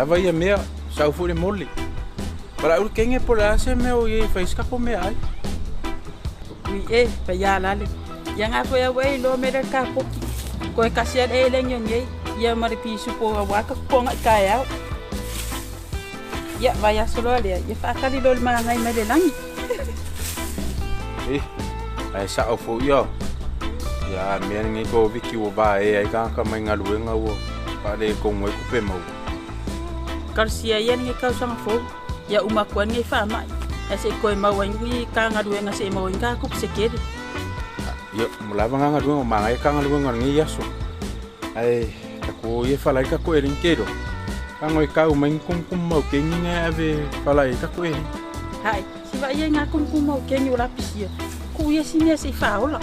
Lava ia mea, sau foi le mole. Para ul kenge po la se me o ye fai ska ko me ai. Ui e, pa ya lale. Ia ngā foi au e lo me le ka poki. Ko e kasi e lengi ngi. Ia mari pisu po a waka konga i kai au. Ia vai a solo lea. Ia whaakali lo le malangai mai le langi. Eh, ai sa o fo ia. Ia mea ngi ko viki o va e ai ka ka mai ngaluenga o. Pa le ko mo ku pe mau. Karsia ia ngi kau sanga fo. Ia uma kua ngi wha mai. E se koe mau ai ngi ka ngaluenga se mau inga ku se kere. Ia mo lava nga ngaluenga ma ngai ka ngaluenga ngi yaso. Ai ka ko ye fala ka ko erin kero. Ka ngoi ka uma kum kum mau ke ngi nga ave fala ka ko erin. Hai, si va ia ngā kum kum mau ke ngi o lapisia. Ku ia si mea se whaola.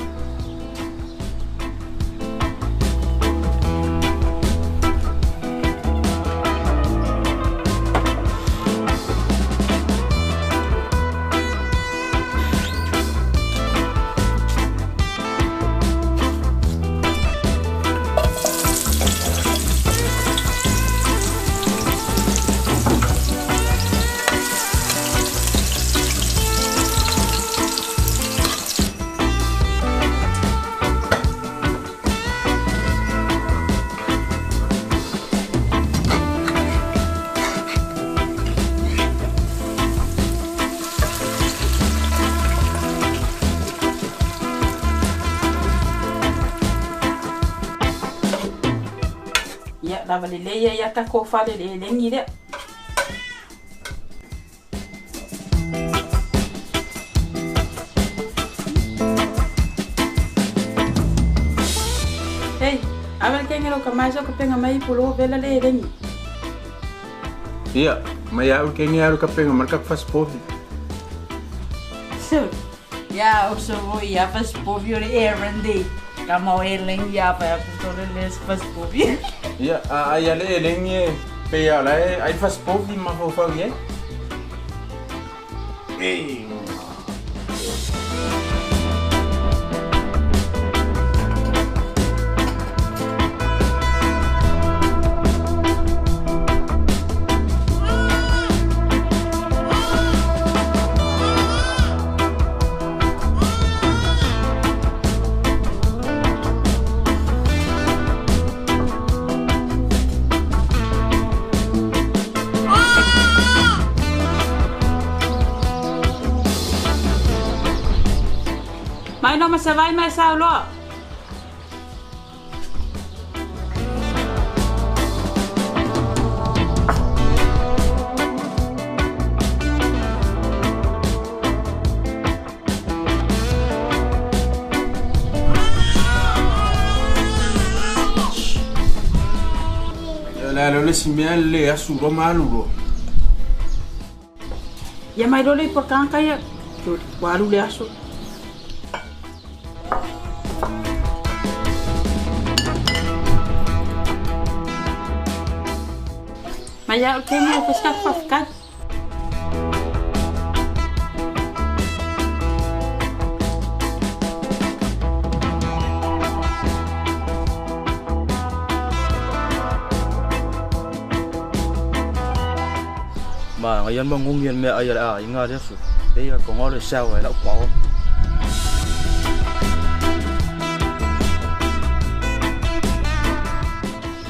Ia lava le leia ia ka ko fale le lengi lea. Hei, awel kenge lo ka mai so ka penga mai pulo vela le lengi. Ia, mai au kenge aru ka penga mar ka fas povi. So, ia o so vo ia fas povi o le erandi. Ka mau e lengi ia pa ku to le fas povi. Ia, a ia le lengi pe ia la ai fas povi ma fo fa ye. Eh. Mai no masavai mai saulo. La lo le simea le asuro malulo. Ia mai lo le por kanka ia. Walu le asu. Mai ia o kenge o pesca fafka. Ma ngai an mong ngien me ai a inga le su. Te ia ko ngore sao ai la pao.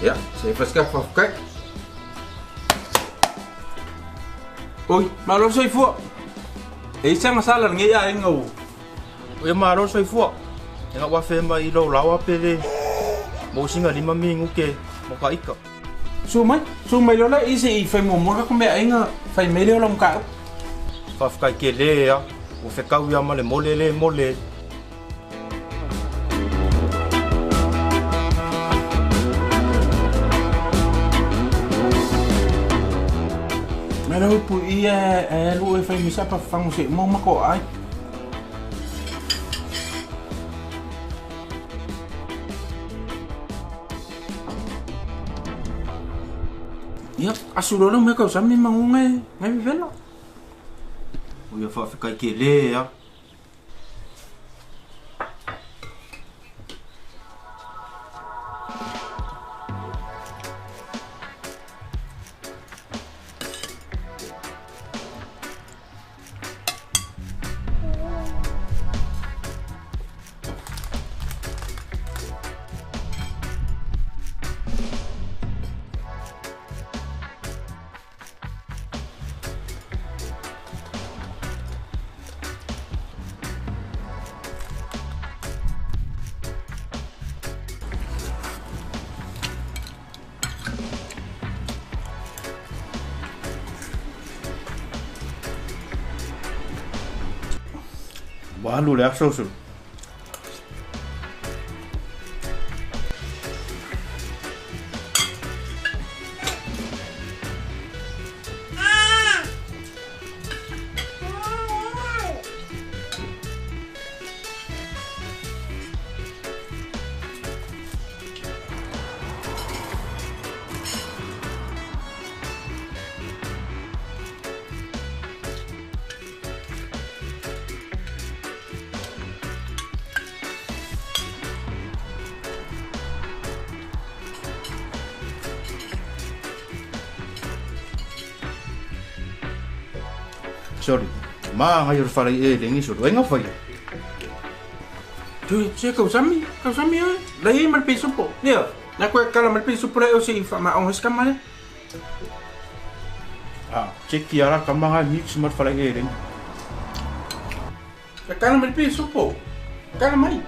Ja, se pesca fafka. Oi, malo soifua. E sanga sala ngi ia ingo. Oi malo soifua. Nga wa fe mai lo lawa pele. Mo singa lima mingu ke mo ka ika. Su mai lo la ise i fai mo mo ka me inga fai me le lo ka. Fa fkai ke le ya. O fe kau ya male mole le mole. Mera pu ia e lu e fai misa pa fangu se mo mako ai. Ia asuro lo me ka sa mi mangunga ngai velo. O ia fa fkai ke le ya. Ua alu le aso solo. Sorry. Ma ngai o whare e lengi solo. Enga whai. Tu se kau sami oi. Lai mal piso po. Leo, na koe kala mal piso po le o se i wha ma onga skama le. Ah, check ki ara kama ngai mix mal whare e lengi. Kala mal piso po. Kala mai.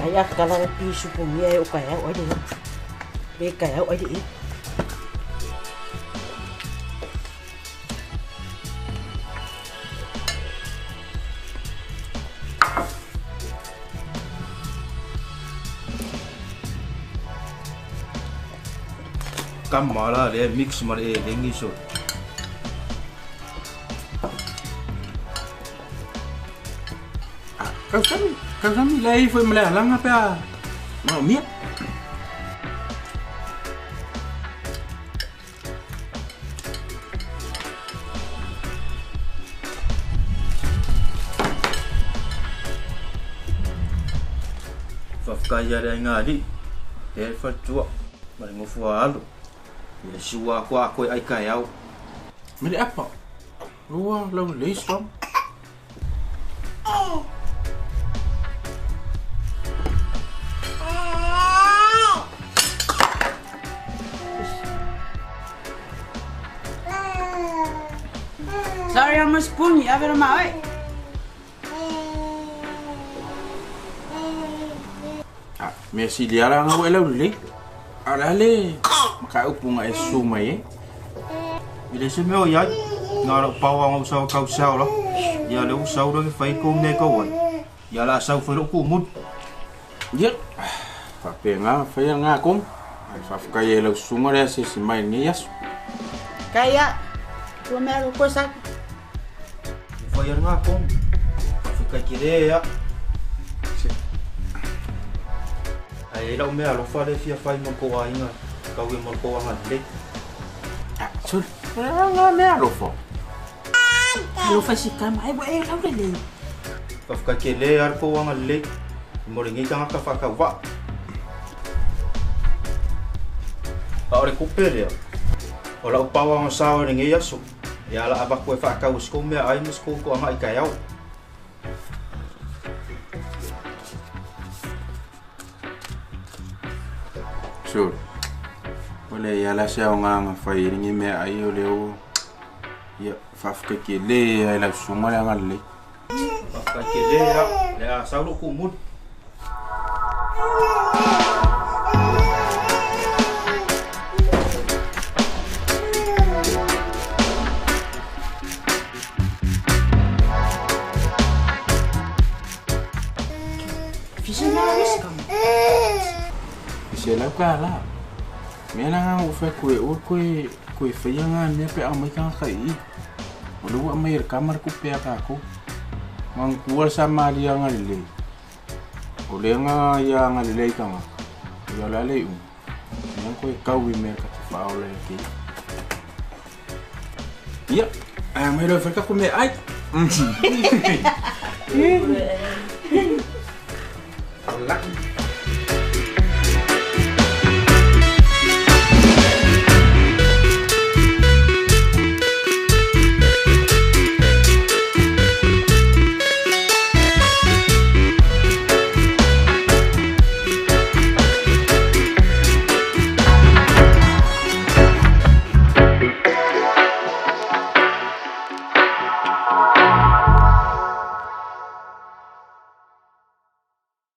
Ai a kala le piso po mia e o kai au ai le. Le kai au ai le. Kamala le mix mar e lengi so. Ah, kau sami lai foi mele langa pe a. Ma mia. Whawhkai are ngā ri. E whatua. Mare ngofua alu. Ia siua koa koe ai kai au. Mele apa. Lua lau leis ram. Sorry, I'm a spoon. You have it on my way. Ah, me si liara nga wala uli. Arale, makaupo nga e sumay eh. Ile se meo iai, ngā rau pau anga usau kau sao la. Ia le usau rau ke whai kou nei kau ai. Ia la sau whai roku mut. Ia, whape ngā, whai ngā kong. Ai whawhakai e lau sunga rea se si mai ngi aso. Kaya, tua mea roko sa. Whai ngā kong. Whawhakai ki rea. Ai lau mea alofa le fia whai mo koa inga. Kau e mo koa ngā le. Sul, ngā mea alofa. Alofa si kama, ai wa e lau le le. Whawhakai ke le ar koa ngā le. Mo re ngi tangata whakau wa. A ore kupe rea. O lau pawa ngā sao re ngi aso. Ia la abaku e whakau sko mea ai mo sko koa ngā i kai au. Sure. Wale ia la se au ngā whai ringi mea ai o leo. Ia whawhaka ke le ai lau sunga le ngā le. Whawhaka ke le a le a sauro ku mut. Fisa ngā wiskam. Se lau ka la. Mea la ngā o whai koe o koe koe whaia ngā mea pe a mai kanga kai i. O lua mai re kamara ku pea kako. Mang kuar sa maria ngā lele. O le ngā ia ngā lele i kanga. Ia la le u. Mea koe kau i mea ka te whaola e ki. Ia, ai mai rau whai kako mea ai. Laki.